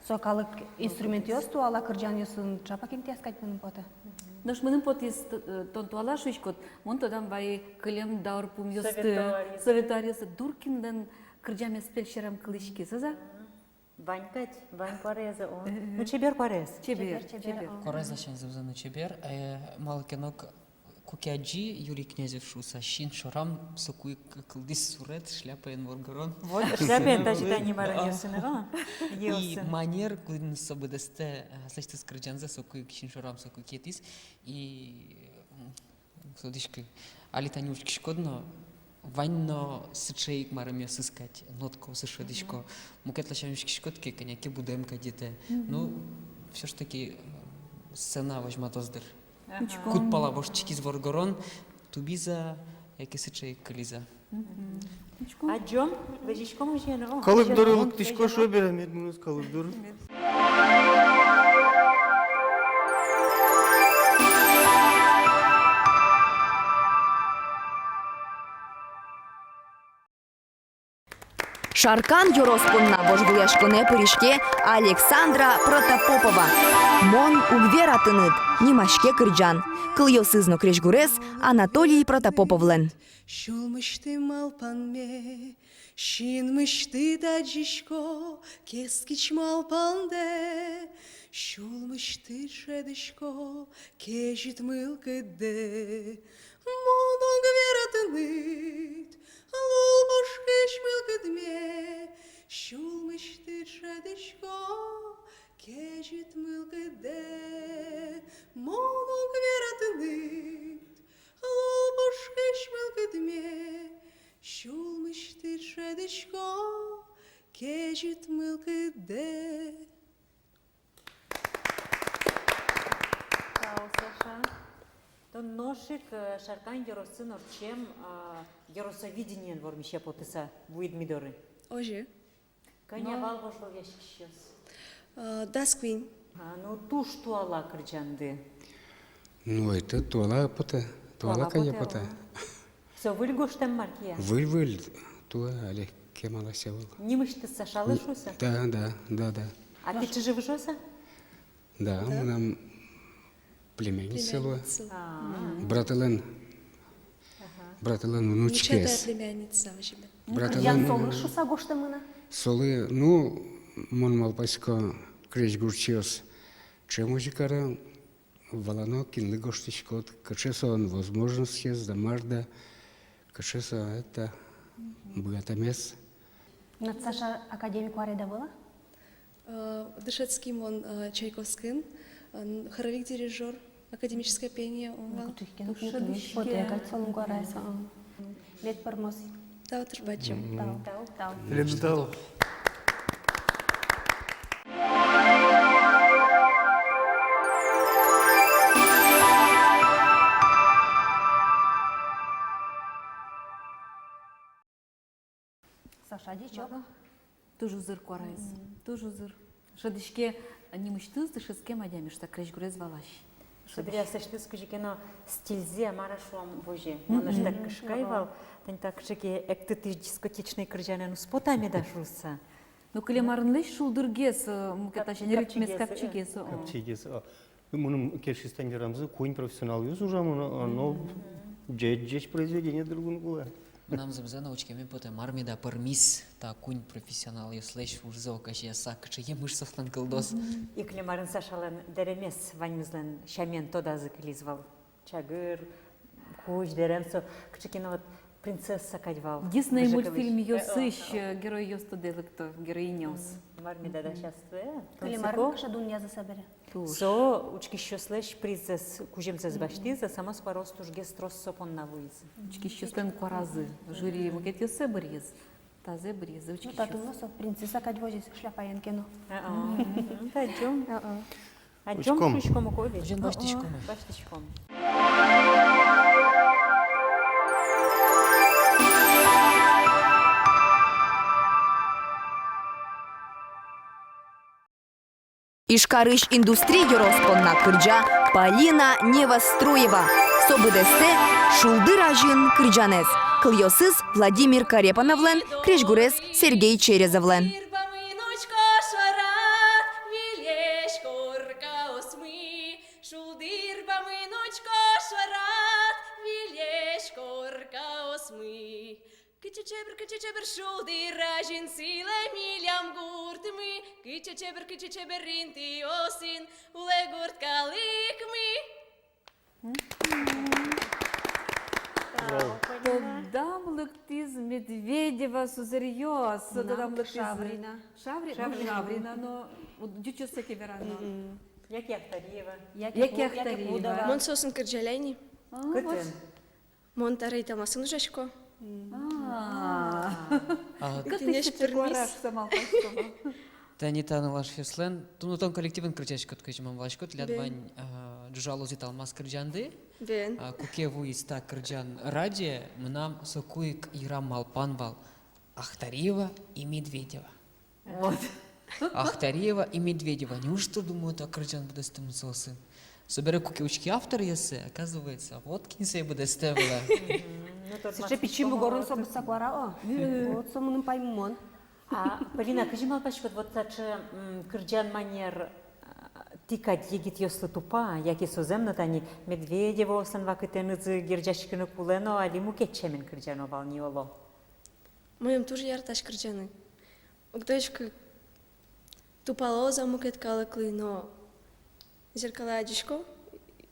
со калык инструментъёс туала кырӟанъёсын чапак интыяз кадь мыным потэ. Нош мыным потӥз, т-, э, тон туала шуиськод, мон тодам вайи кылем даурпумъёсты, совет аръёсты, Дуркинлэн кырӟамез пель сьӧрам кылӥськиз, озьы-а? Вань кадь, вань куараез, о. Э, ну, чебер куараез. Чебер, чебер, чебер, о. Куараез ласянь зэмзэ но чебер, э, малы ке но к-, куке адӟи Юрий Князев шуса, син шорам соку ик кылдӥз суред, шляпаен воргорон. Вот, шляпаен, тачи тани мар-а, йӧсын, о. И манер, кудӥныз со быдэстэ, э, аслэсьтыз кырӟанзэ, соку ик син шорам соку ик йӧтӥз. И, м, Тодӥсько, али тани учкиськод но, вань но сыӵе ик марымъёсыз кадь, ноткаосыз шӧдӥсько. Мгм. Мукет ласянь учкиськод ке, кӧня ке будэм кадь итэ. Мгм. Ну, всё ж таки, э, сцена возьматоз дыр. Ага. Учком. Куд пала воштӥськиз воргорон, тубиз-а, яке сыӵе ик кылиз-а. Мгм. Адӟом, возиськом уже, ну. Калык доры лыктӥсько, шуо бере, мед мыноз калык доры. Шаркан ёрос понна вожвылъяськонэ пыриське Александра Протопопова. «Мон уг вера тыныд» нимаське кырӟан. Кылъёсыз но крезьгурез Анатолий Протопоповлэн. Сюлмысьтым малпанме синмысьтыд адӟисько, кескич малпандэ сюлмысьтыд шӧдӥсько, кезьыт мылкыддэ. Мон уг вера тыныд лулпушкысь мылкыдме, сюлмысьтыд шӧдӥсько, кезьыт мылкыддэ. Мон уг вера тыныд лулпушкысь мылкыдме, сюлмысьтыд шӧдӥсько, кезьыт мылкыддэ. Тау, Саша. Тон нош ик, э, Шаркан ёросын ортчем, а, «Ёросовидениен» вормыса потыса вуид ми доры. Озьы. Кӧня вал вожвылъяськисьёс? Э, дас куинь. А, ну, туж туала кырӟанды. Ну, это туала потэ, туала кае потэ. Со выль гожтэм мар ке-а? Выль-выль, туэ али кемалась ӧвӧл. Нимысьтыз Сашалы шуса? Да, да, да, да. А тӥ чыжы-выжыосы-а? Да, мынам племянница луэ. Племянница. А. Братылэн, братылэн внучкаез. Внучатая племянница, озьы бен. Братылэн. Кызьы солы шуса гожтэмын-а? Солы, ну, мон малпасько, крезьгурчиос ӵем озьы каро, валано, кинлы гожтӥськод, кыӵе солэн возможностез да мар да, кыӵе со это быгатэмез. Наташа, академик куараед ӧвӧл-а? Э, дышетски мон, э, Чайковскийын, э, хоровик дирижёр, академическое пение, м, вал. Кутык ке но, кутык ке но, кутык ке но потэ кадь солэн куараез, а. Мед пӧрмоз. Тау туж бадӟым. Тау, тау, тау. Тӥледлы тау. Саша, ӟеч-а? Туж узыр куараез, туж узыр. Шӧдӥське, нимысьтыз дышетскем адями, шуса крезьгурез валась. Шӧдӥське. Собере аслэсьтыз кызьы ке но стильзэ, мар-а шуом, возе. Мгм. Мон озьы так кышкай вал, тани так кыӵе ке эктытӥсь дискотечной кырӟанэн уз поты меда шуса. Ну, кылем арынлэсь шулдыргес, э, мукет ачен ритмез капчигес, э. Капчигес, о. Мыным кельшиз тани верамзы, куинь профессионалъёс ужамын, но ӟеч-ӟеч произведение дыр луыны кулэ. Мынам зэмзэ но учкеме потэ, мар меда пӧрмиз та куинь профессионалъёслэсь ужзэ окажъяса, кыӵе емыш соослэн кылдоз. И кылем арын Сашалэн дэремез ваньмызлэн сямен тодазы кылиз вал. Чагыр, кузь, дэрем, со кыӵе ке но вот принцесса кадь вал. Дисней мультфильмъёсысь, э, геройёс тодэ лыкто, геройиняос. Мгм. Мар меда дасяз туэ, э? Кылем арын кыӵе дунъязы собере. Туж. Со учкисьёслэсь приззэс, кузьымзэс басьтӥз, а самос куараос тужгес трос со понна вуизы. Учкисьёслэн куаразы, жюри мукетъёссэ быръиз, тазэ быръизы учкисьёс. Ну, татын но со принцесса кадь возиз, шляпаен ке но. А-а. Мгм. Адӟом. А-а. Адӟом, учком. Шуиськом ук ведь. Озьыен, басьтӥськом. Басьтӥськом. Ижкарысь Индустрий ёрос понна кырӟа Полина Невоструева. Со быдэстэ «Шулдыр азьын» кырӟанэз. Кылъёсыз Владимир Корепановлэн, крезьгурез Сергей Черезовлэн. Шулдыр бамын учко шорад выльысь коркаосмы, шулдыр бамын учко шорад выльысь коркаосмы. Кыӵе чебер, кыӵе чебер шулдыр азьын сылэ милям гуртмы, кыӵе чебер, кыӵе чебер интыосын улэ гурт калыкмы. Мгм. Браво. Тодам лыктӥз Медведева сузэръёс. Мынам тодам лыктӥз Шаврина. Шаври-, ну, Шаврина. Шаврина, но вот ӟучъёссэ ке верано. Мгм. Яке Ахтариева. Яке Ку-, яке Ахтариева. Кудова. Мон соосын кырӟалляй ни. А, кытын? Вот. Мон табере «Италмасын» ужасько. А. А. Кытысь сыӵе куараз, со малпасько. Тани та нылашъёслэн, ту-, ну, тон коллективын кырӟаськод, кызьы мон валасько, тӥляд вань, а, «Ӝужалоз Италмас» кырӟанды. Бен. А, куке вуиз та кырӟан радио, мынам соку ик йырам малпан вал: Ахтариева и Медведева. Вот. Ахтариева и Медведева. Неужто, думаю, та кырӟан быдэстэмын соосын? Собере куке учки авторъёссэ, оказывается, вот кин сое быдэстэ вылэм. Мгм. Ну, сыӵе пичи мугорын со быдӟа куара, о. Мгм. Вот со мыным паймымон. А, Полина, кызьы малпаськод, вот таӵе, м, кырӟан манер, а, тӥ кадь егитъёслы тупа, яке со зэм но тани Медведеваослэн вакытэнызы герӟаськыны кулэ но, али мукет сямен кырӟано вал ни, оло? Мыным туж яратӥсь кырӟаны. Уг тодӥськы, тупалоз-а мукет калыклы, но зеркалае адӟисько,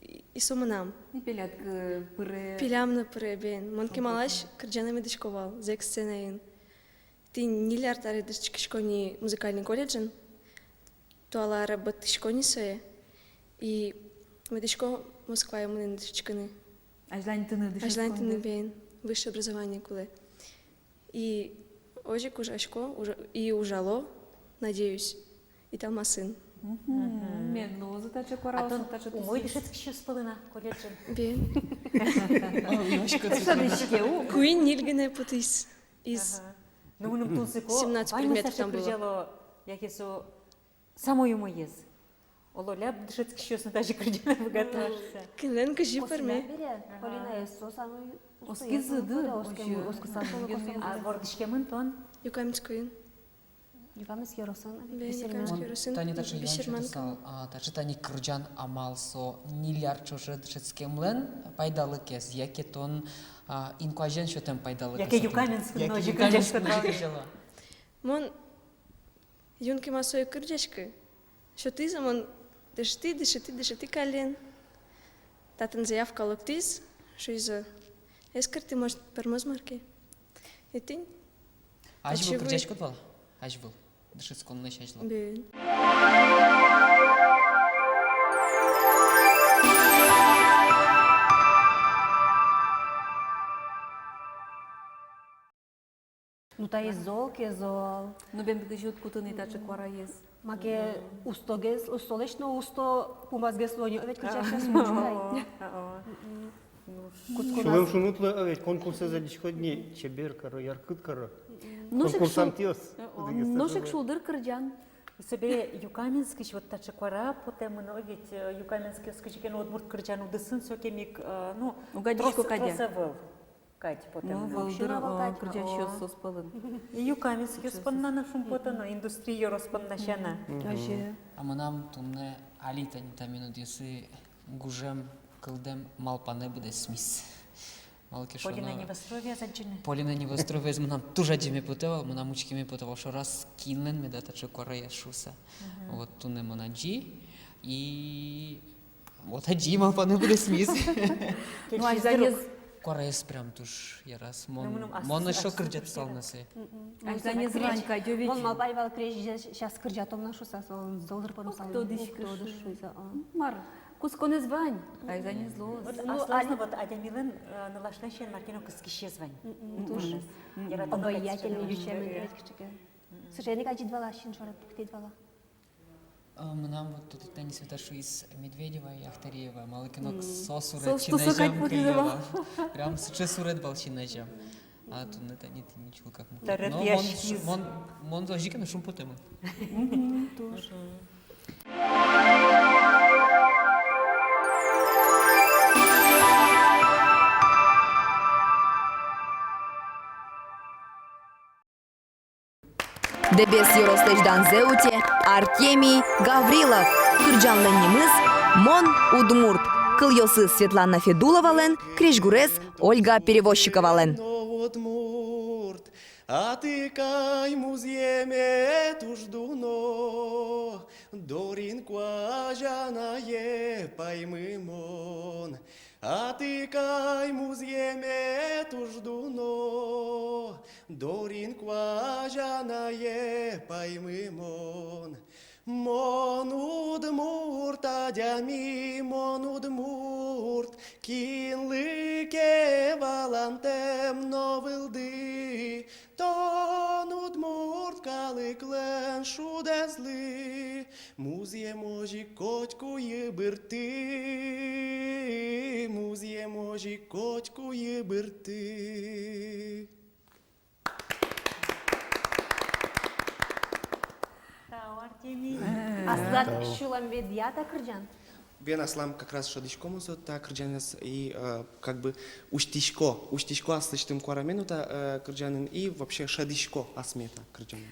и, и со мынам. И пелям, э, пыре. Пелям но пыре, бен. Мон кемалась кырӟаны медӥсько вал, зэк сценаын. Тӥни ньыль ар табере дышетскисько ни музыкальный колледжын. Туала аре быдтӥсько ни сое. И медӥсько Москвае мыныны дышетскыны. Азьланьтыны дышетскыны. Азьланьтыны, бен. Высшее образование кулэ. И озьы ик ужасько, ужа-, и ужало, надеюсь, «Италмасын». Мгм. Мед луозы таӵе куараос, таӵе тусъёс. А тон умой дышетскисьёс пӧлын-а колледжын? Бен. Куинь-ньыль гинэ потӥз из. Ага. Ну, мыным тунсыко, семнадцать предметов там было. Ваньмыз таӵе кырӟало, яке со самой умоез? Оло ляб дышетскисьёс но тазьы кырӟаны быгато шуса. Кинлэн кызьы пӧрме. Бере, Полина, со самый оскизы дыр, оскемын, оскыса солы косо. А вордӥськемын тон? Юкаменскойын. Юкаменск ёросын. Бен, Юкаменск ёросын. Тани таӵе юан сётысал, а, таӵе тани кырӟан амал со ньыль ар ӵоже дышетскемлэн пайдалыкез, яке тон, а, инкуазен сётэм пайдалыкез? Яке Юкаменскын но озьы кырӟаськод вал? Мон юн кема сое кырӟаськи. Сётӥзы, мон дышетӥ, дышетӥ, дышетӥ каллен. Татын заявка лыктӥз, шуизы: эскерты, может, пӧрмоз мар ке. И тӥни. Азьвыл кырӟаськод вал? Азьвыл. Дышетсконлэсь азьло. Бен. Ну, таиз зол ке, зол. Ну, бен, кызьы уд кутыны таӵе куараез? Маке устогес, устолэсь но усто пумазгес луоно, ведь кырӟасьёс мучкай. О, о. Кутсконаз. Сюлэм шунытлы, а ведь конкурсэз адӟиськод ни, чебер каро, яркыт каро. Конкурсантъёс. Нош ик шулдыр кырӟан. Собере Юкаменскысь вот таӵе куара потэмын, о, ведь, э, Юкаменскысь кызьы ке но удмурт кырӟан удысын сокем ик, э, ну, уг адӟиськы кадь. Трос ӧвӧл. Кадь потэ. Ну, мынам валдыр, о, кырӟасьёс соос пӧлын. И Юкаменскиос понна но шумпотоно, индустрия ёрос понна сяна. Озьы. А мынам туннэ али тани та минутъёсы гужем, кылдэм малпанэ быдэсмиз. Малы ке шуоно, Полина Невостроваез адӟыны. Полина Невостроваез мынам туж адӟеме потэ вал, мынам учкеме потэ вал шораз, кинлэн меда таӵе куараез шуса. Вот туннэ мон адӟи, и вот адӟи, малпанэ быдэсмиз. Ну, азьланез. Куараез прям туж яраз. Мон, мон эшшо кырӟатысал на сое. Азьланез вань кадь, о ведь. Мон малпай вал, крезьгурез сейчас кырӟатом на шуса, солэн зол дыр понысал. Уг тодӥськы шуса, а. Мар, кутсконэз вань, азьланез луоз. Вот, ну, аслаз но вот адямилэн, э, нылашлэн сямен мар ке но кыскисез вань. Туж. Обаятельный, лючамен, ведь кыӵе ке. Сыӵе ик адӟид вал-а, син шорад пуктӥд вал-а? А, мынам вот тут тани Света шуиз Медведева и Ахтариева, малы ке но соос уред син азям кылло. Прям сыӵе уред вал син азям. А туннэ тани тӥни чылкак мукет. Но мон, мон, мон озьы ке но шумпотэмын. Мгм, туж. Дэбес ёрослэсь данзэ утё Артемий Гаврилов. Кырӟанлэн нимыз «Мон удмурт». Кылъёсыз Светлана Федуловалэн, крезьгурез Ольга Перевозчиковалэн. Удмурт, атыкай музъеме туж дуно, дорын куазь анае паймымон. Атыкай музъеме туж дуно, дорын куазь анае паймымон. Мон удмурт адями, мон удмурт, кинлы ке валантэм но вылды. Тон удмурт калыклэн шудэзлы музъем озьы ик котьку йыбыртты, музъем озьы ик котьку йыбыртты. Тау, Артемий. Аслад сюлэмдэ медъя та кырӟан? Бен, аслам как раз шӧдӥсько мон со та кырӟанэз и, э, как бы усьтӥсько, усьтӥсько аслэсьтым куарамен но та, э, кырӟанын и вообще шӧдӥсько асме та кырӟанын.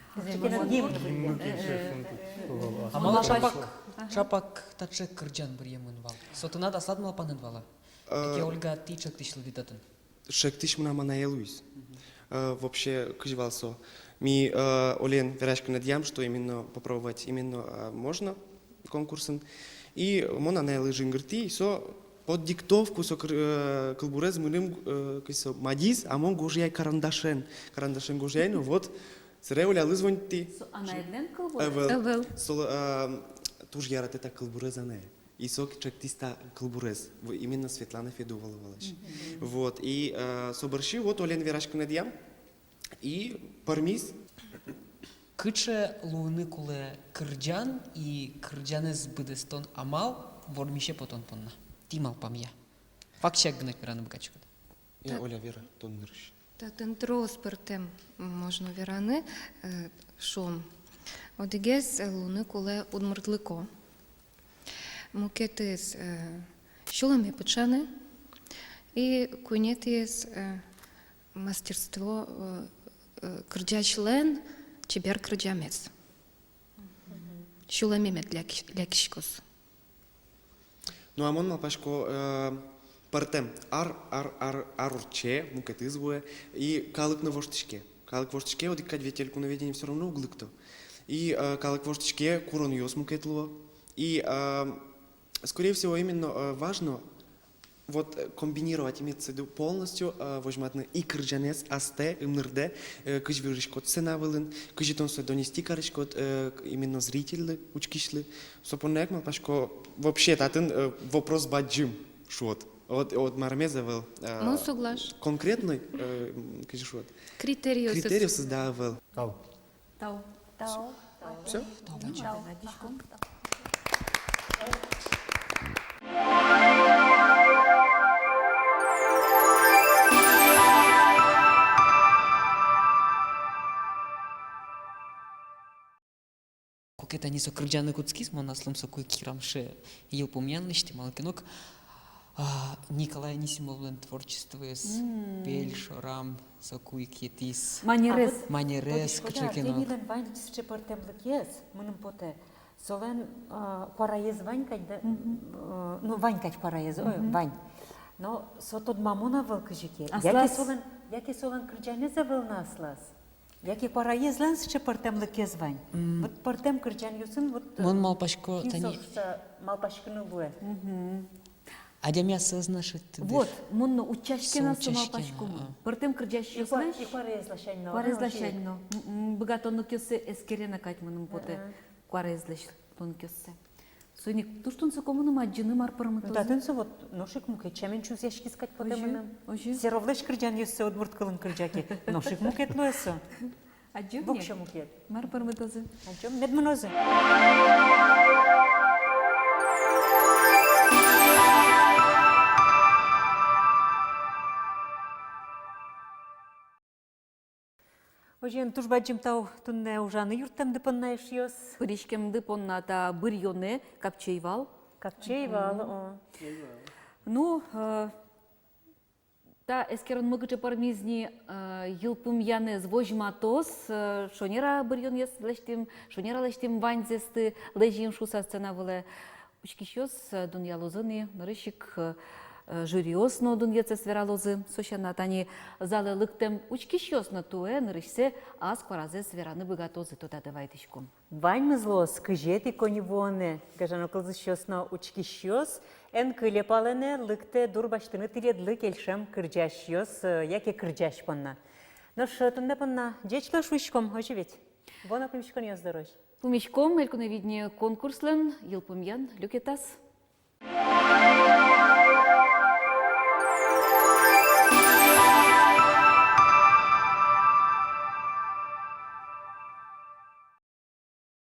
А малы чапак, чапак таӵе кырӟан быръемын вал? Со тынад аслад малпанэд вал-а? Э, яке Ольга, тӥ чектӥсь луиды татын? Чектӥсь мынам анае луиз. Э, вообще, кызьы вал со. Ми, э, Олен вераськыны дыръям, что именно попробовать, именно, э, можно конкурсын. И мон анаелы жингыртӥ, и со под диктовку, со кыр-, э, кылбурез мыным, э, кызьы со мадиз, а мон гожъяй карандашен. Карандашен гожъяй, ну вот, собере Олялы звонить кари. Со анаедлэн кылбурез? Ӧвӧл. Ӧвӧл. Со, э, туж яратэ та кылбурез анае. И со чектӥз та кылбурез, в-, именно Светлана Федуловалэсь. Вот, и, э, со бӧрсьы вот Олен вераськыны дыръям, и пӧрмиз. Кыӵе луыны кулэ кырӟан и кырӟанэз быдэстон амал вормисе потон понна, тӥ малпамъя? Фактсяк гинэ вераны быгатӥськод. Э, Оля, вера, тон нырысь. Татын трос пӧртэм можно вераны, э, шуом. Одӥгез, э, луыны кулэ удмуртлыко. Мукетыз, э, сюлэме пыӵаны, и куинетӥез, э, мастерство, э, э, кырӟасьлэн чебер кырӟамез. Сюлэме мед лякись-, лякиськоз. Ну, а мон малпасько, э, пӧртэм ар, ар, ар, ар ортче, мукетыз вуэ, и калык но воштӥське. Калык воштӥське, одӥг кадь ведь Элькуновидение всё равно уг лыкто. И, э, калык воштӥське, куронъёс мукет луо. И, э, скорее всего, именно, э, важно вот, э, комбинировать, имеется в виду, полностью, э, возьматыны и кырӟанэз астэ, ымнырдэ, э, кызьы выжиськод сцена вылын, кызьы тон сое донести кариськод, э, к-, именно зрительлы, учкисьлы. Со понна ик, малпасько, вообще татын, э, вопрос бадӟым, шуод. Вот, вот мармез ӧвӧл, э, Мон соглаш. Конкретной, э, м, кызьы шуод. Критериосыз. Критериосыз, да, ӧвӧл. Тау. Тау. Тау. Всё? Тау. Тау. Куке тани со кырӟаны кутскиз, мон аслым соку ик йырамше йылпумъян лэсьтӥ, малы ке но, а, Николай Анисимовлэн творчествоез, мм, пель шорам соку ик йӧтӥз. Манерез. А вот манерез, тодӥськод-а, кыӵе ке но. Тӥнилэн вань сыӵе пӧртэмлыкез, мыным потэ. Солэн, а, куараез вань кадь, да? Мгм. Э, ну, вань кадь куараез, ой, мгм, вань. Но со тодмамон ӧвӧл кызьы ке. Аслаз. Яке солэн, яке солэн кырӟанэз ӧвӧл на аслаз. Яке куараезлэн сыӵе пӧртэмлыкез вань. М. Вот пӧртэм кырӟанъёсын вот, э, мон малпасько, кин тани со шуыса малпаськыны луэ. Мгм. Адямиосыз но шедьтэ дыр. Вот, мон но утчаське на, со утчаське на, малпасько мон. А. Пӧртэм кырӟасьёслэсь. И куа-, и куараезлэсь но. Куараезлэсь но. М-м, быгатонлыкъёссэ эскере на кадь, мыным потэ. Мгм. Куараезлэсь тонкъёссэ. Соин ик туж тунсыко мыным адӟыны, мар пӧрмытозы. Татын со вот нош ик мукет сямен чузъяськиз кадь потэ мыным. Озьы, озьы. Серовлэсь кырӟанъёссэ удмурт кылын кырӟа ке, нош ик мукет луэ со. Адӟом ни. Воксё мукет. Мар пӧрмытозы. Адӟом, мед мынозы. Озьыен, туж бадӟым тау туннэ ужаны юрттэмды понна, эшъёс. Пыриськемды понна та быръёнэ, капчи ӧй вал. Капчи ӧй вал, мгм, о. Ну, э, та эскеронмы кыӵе пӧрмиз ни, э, йылпумъянэз возьматоз, э, шонер-а быръёнъёс лэсьтӥм, шонер-а лэсьтӥм ваньзэсты, лэзим шуыса сцена вылэ. Учкисьёс, э, дунъялозы ни, нырысь ик, э, жюриос но дунъетсэс вералозы. Со сяна, тани залэ лыктэм учкисьёс но туэ нырысьсэ ас куаразэс вераны быгатозы, тодады вайытӥськом. Ваньмыз луоз кызетӥ коньывуонэ, гажано кылзӥсьёс но учкисьёс. Эн кыле палэнэ, лыктэ дур басьтыны тӥледлы кельшем кырӟасьёс, э, яке кырӟась понна. Нош, э, туннэ понна ӟеч луэ шуиськом, озьы ведь? Вуоно пумиськонъёс дорозь. Пумиськом «Элькуновидение» конкурслэн йылпумъян люкетаз.